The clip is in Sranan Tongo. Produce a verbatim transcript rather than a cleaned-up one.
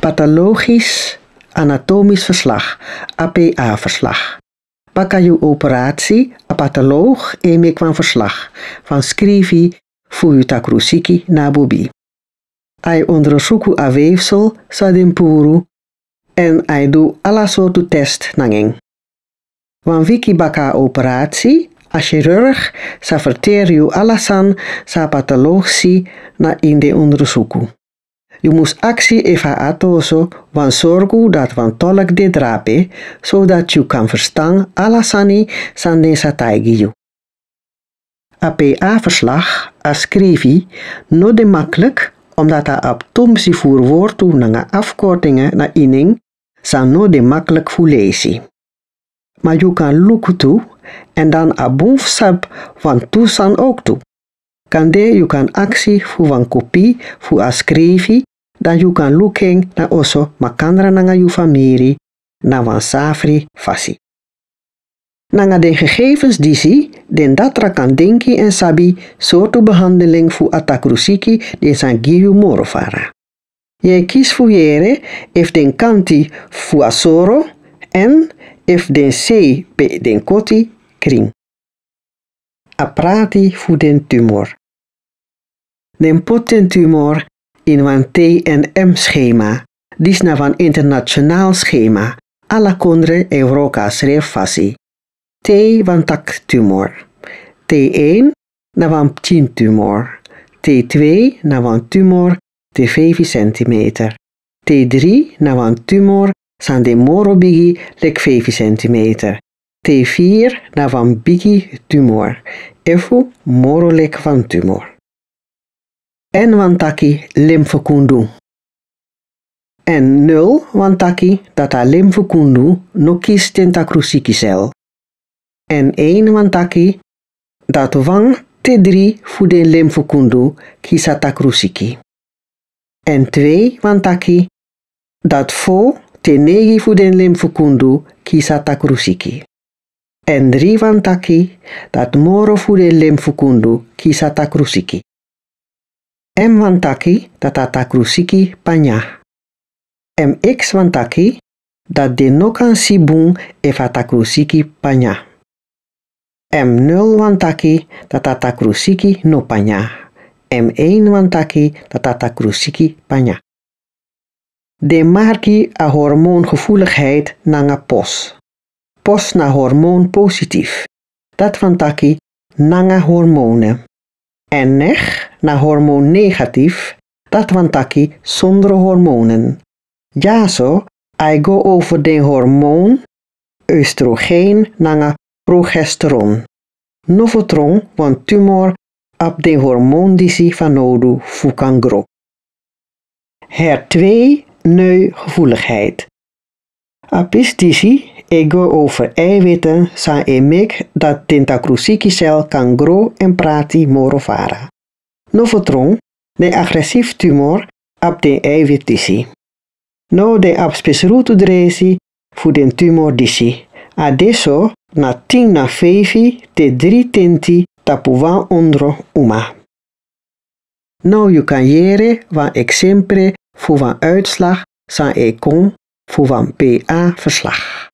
Pathologisch anatomisch verslag, A P A-verslag. Baka yu operatsi, a patholoog e meki wan verslag, wan skrifi fu yu takrusiki na bobi. A e ondersuku a weefsel san den puru, èn a e du ala sortu test nanga en. Wan wiki baka a operatsi, a chirurg sa ferteri yu ala sani san a patholoog si na ini den ondersuku. Yu mus aksi efu a ati oso wani sorgu dati wan tolk de drape, sodati yu kan ferstan ala sani san den sa taigi yu. A P A-verslag, a skrifi, no de maklik, omdati a abi tumsi furu wortu nanga afkortingi na ini en san no de maklik fu leisi. Ma yu kan luku tu, èn dan a bun fu sabi wantu sani owktu. Kande yu kan aksi fu wan kopi fu a skrifi, dan yu kan luku en na oso makandra nanga yu famiri na wan safri fasi. Nanga den gegevens disi, den datra kan denki èn sabi sortu behandeling fu a takrusiki den sa gi yu moro fara. Yu e kisi fu yere efu den kanti fu a soro èn efu den sei pe den koti krin. A prati fu den tumor. Den poti den tumor ini wan T N M-schema, disi na wan internationaal schema, ala kondre e wroko a srefi fasi. T wan taki tumor. T één na wan pikin tumor. T twee na wan tumor te feifi centimeter. T drie na wan tumor san de moro bigi leki feifi centimeter. T vier na wan bigi tumor, efu moro leki wan tumor. N wan taki lymfekundu. N nul wan taki dati a lymfekundu no kisi den takrusiki sel. N één wan taki dati wan te dri fu den lymfekundu kisi a takrusiki. N twee wan taki dati fo te neigi fu den lymfekundu kisi a takrusiki. N dri wan taki dati moro fu den lymfekundu kisi a takrusiki. M wan taki dati a takrusiki panya. M X wan taki dati den no kan si bun efu a takrusiki panya. M nul wan taki dati a takrusiki no panya. M één wan taki dati a takrusiki panya. Den marki a hormoongevoeligheid nanga pos. Pos na hormoon positief, dati wan taki nanga hormonen. N negen na hormoon negatief, dati wan taki sondro hormonen. Dyaso a e go over den hormoon oestrogeen nanga progesteron. Nofo tron wan tumor abi den hormoon disi fanowdu fu kan gro. Her twee neu gevoeligheid. A pisi disi e go over eiwitten san e meki dati den takrusiki sel kan gro èn prati moro fara. Nofo tron den agresief tumor abi den eiwit disi. No den abi spesrutu dresi fu den tumor disi. A de so na tin na feifi te dri tenti tapu wan ondro uma. No yu kan yere wan eksempre fu wan uitslag san e kon fu wan P A-verslag.